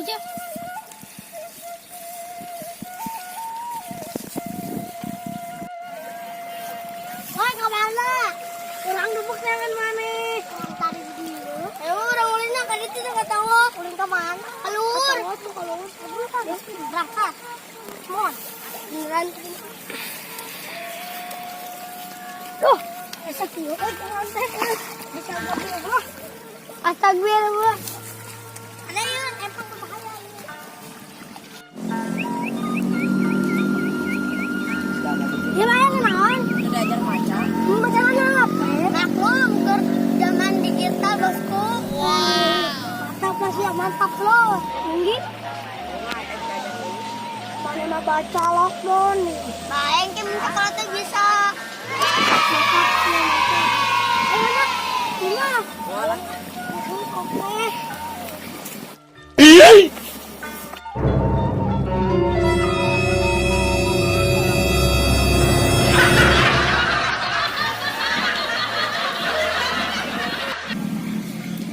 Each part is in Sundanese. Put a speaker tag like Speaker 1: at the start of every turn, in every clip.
Speaker 1: Tuh. Woi, kemana? Urang dupuk jangan mana? Urang tadi di dieu. Ayo urang ulinna ka ditu teh tahu. Ulin ka mana? Kalur. Tuh kalur. Berangkat. Mon. Beneran. Tuh, asa kieu euy jalan teh. Bisa mobil mah. Astagfirullah. Ada yun, emang bahaya ini. Ya, bayang naon?
Speaker 2: Belajar maca.
Speaker 1: Baca apa? Maklum, keur zaman digital, bosku. Wow. Mantap lah sih, mantap loh. Tinggi. Mana mah baca loh, Mon. Baeng ke sekolah teh bisa. Mantap, ya, mantap. Ayo, nak. Gimana?
Speaker 2: Walah.
Speaker 1: Oke.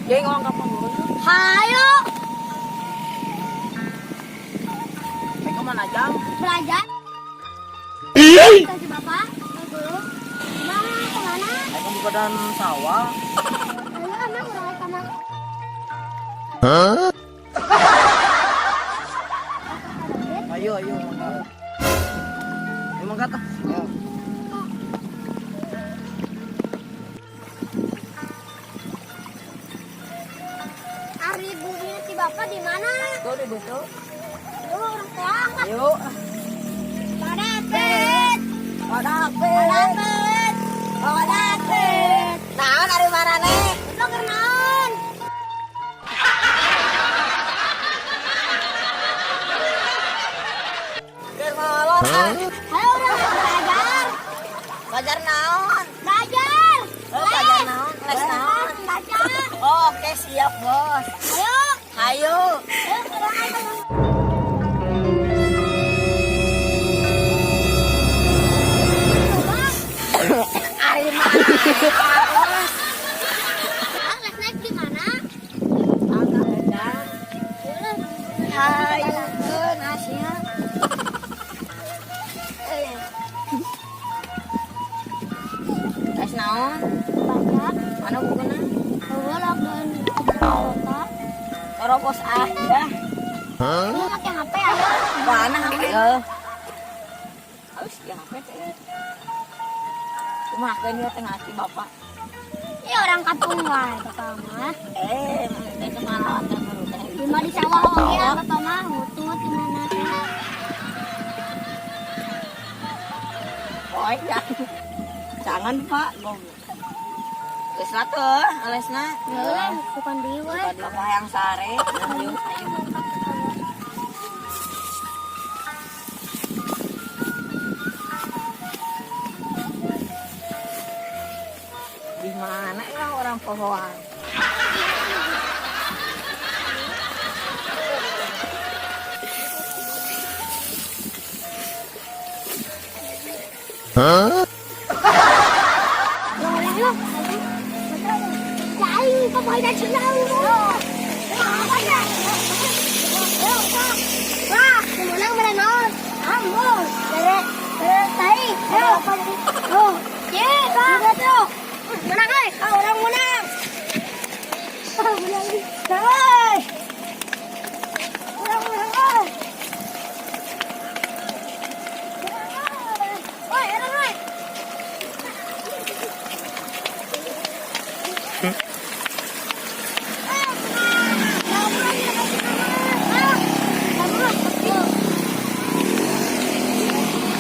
Speaker 2: Jadi ngomong kapan guru?
Speaker 1: Hayo,
Speaker 2: Kayak kemana jam?
Speaker 1: Belajar. Kasih Bapak, guru. Mana kemana?
Speaker 2: Kayak ke bukan sawah.
Speaker 1: Ayo, emang udah sama.
Speaker 2: Ayo, ayo, mangga. Ayo mangga tah. Ayo.
Speaker 1: Ari bumi si Bapak di mana?
Speaker 2: Tuh di situ.
Speaker 1: Lu orang tua.
Speaker 2: Ayo.
Speaker 1: Pak David.
Speaker 2: Pak
Speaker 1: Pak
Speaker 2: David.
Speaker 1: David. Pak David.
Speaker 2: Naon ari marane?
Speaker 1: Lo kenaon?
Speaker 2: Keur molor ah.
Speaker 1: Ayo urang belajar.
Speaker 2: Belajar naon?
Speaker 1: Belajar.
Speaker 2: Oh, belajar naon? Les naon?
Speaker 1: Belajar.
Speaker 2: Oh, oke, siap, Bos.
Speaker 1: Ayo.
Speaker 2: Ayo.
Speaker 1: Ayo urang.
Speaker 2: Ari marane.
Speaker 1: Ah, les naik di mana?
Speaker 2: Agak beda. Hayu keun Asia.
Speaker 1: Eh,
Speaker 2: Les naon?
Speaker 1: Baca.
Speaker 2: Mana bukuna?
Speaker 1: Oh, lockdown kota.
Speaker 2: Terobos ah, dah.
Speaker 1: Lu pakai HP ayo.
Speaker 2: Mana HP? Harus ya HP teh. Kumaha keun ieu teh ngati Bapak?
Speaker 1: Ini orang kampung wae bapak mah.
Speaker 2: Eh, teh kemana teh guru teh?
Speaker 1: Lima di sawah oge ya bapak mah hutut di mana.
Speaker 2: Oh iya. Jangan, Pak. Goblok. Geus lah tuh, alesna.
Speaker 1: Ya, bukan di we.
Speaker 2: Bukan bapak yang sare. Ayo.
Speaker 1: Ayo mantap.
Speaker 2: Di mana ya orang pohoan?
Speaker 1: Rồi lại luôn. Chạy, có phải đã chín đâu. Wah, menang mana? Ambon. Dari tai. Oh, yeah, tuh. Menang eh. Ah, orang menang. Ah, menang. Menang. Orang menang. Eh. Woi, orang woi.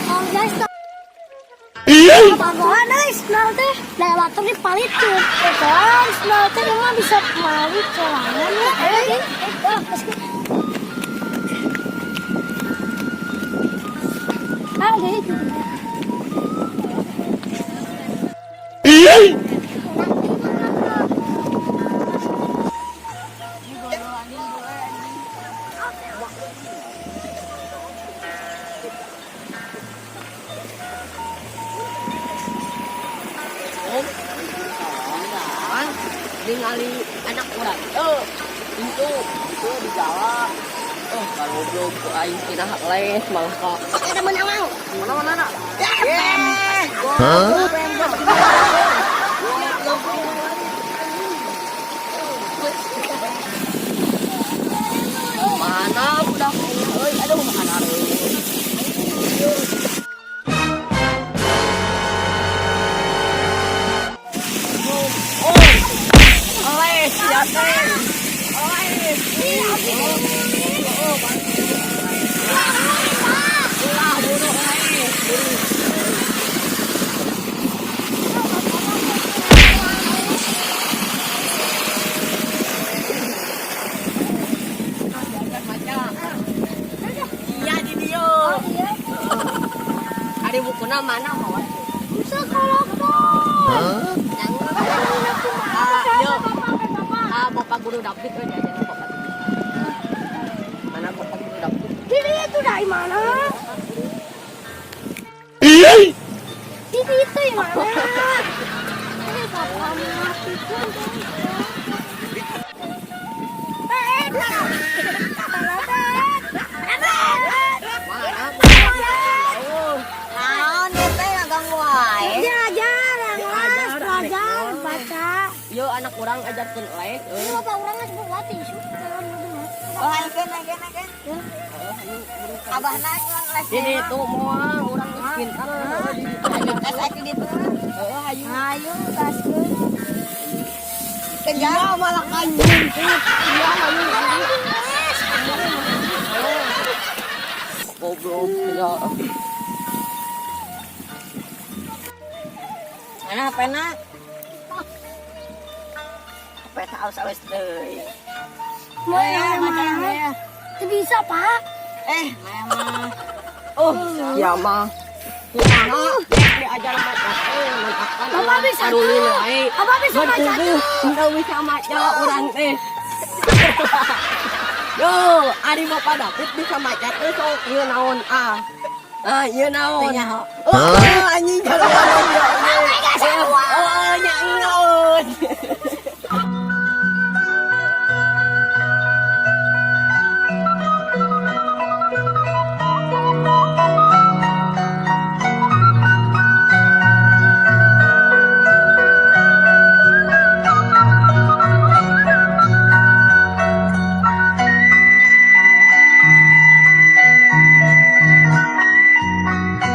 Speaker 1: Oh guys, Bagoan euy, sendal teh lewat teh palit tuh. Kan sendal teh emang bisa palit sorangan ya. Ayo, ayo. Ah, jadi gitu.
Speaker 2: Om, ningali anak urang. Oh, itu di jalan. Goblok ku aing tina hak les malah ka
Speaker 1: Ada menang mau.
Speaker 2: mana mana mana.
Speaker 3: Hah?
Speaker 2: Mana budak euy, aduh, mana euy. Oh, les ya teh. Les. Oh, ulah bunuh les. Diajar maca. Iya, di dieu.
Speaker 1: Iya.
Speaker 2: Ari bukuna mana mawa?
Speaker 1: Sekolah tuh.
Speaker 3: Hah?
Speaker 2: Ah, yuk.
Speaker 1: Bapak, bapak.
Speaker 2: Ah, bapak guru David we jajan bapak. Mana bapak guru David?
Speaker 1: Didi itu dari mana? Didi itu di mana? Ini bapak mati. Eh,
Speaker 2: Mana? Oh, naon ieu teh ngaganggu wae?
Speaker 1: Dia ajar yang les, belajar, baca.
Speaker 2: Yo anak urang ajarkeun les
Speaker 1: Ini
Speaker 2: euy.
Speaker 1: bapak orang nggak sebut latih, su.
Speaker 2: Oh, ayokeun, ayokeun, ayokeun. Abahna les. Ini tuh moal urang geus pintar.
Speaker 4: Ayo tes atuh ditu.
Speaker 2: Heeh, ayo.
Speaker 4: Ayo taskeun.
Speaker 2: Kejar malah kanjun. Iya, ayo. Goblok ya.
Speaker 4: Mana HP-na? HP teh aus-aus deui.
Speaker 1: Mau
Speaker 4: Eh,
Speaker 1: yang
Speaker 4: maca
Speaker 1: mana?
Speaker 4: ya.
Speaker 1: Itu bisa, Pak.
Speaker 4: Eh, mah.
Speaker 2: Oh, ya mah. Kumaha diajar maca teh mentakan
Speaker 1: Bapak bisa
Speaker 2: karulin
Speaker 1: tuh.
Speaker 2: wae.
Speaker 1: Bapak bisa maca tuh.
Speaker 2: Enggak bisa maca urang teh. Yo, ari Bapak David bisa maca teh, sok ieu naon ah. Ah, ieu naon?
Speaker 4: Teu nyaho.
Speaker 2: Oh, anjing jalan ya.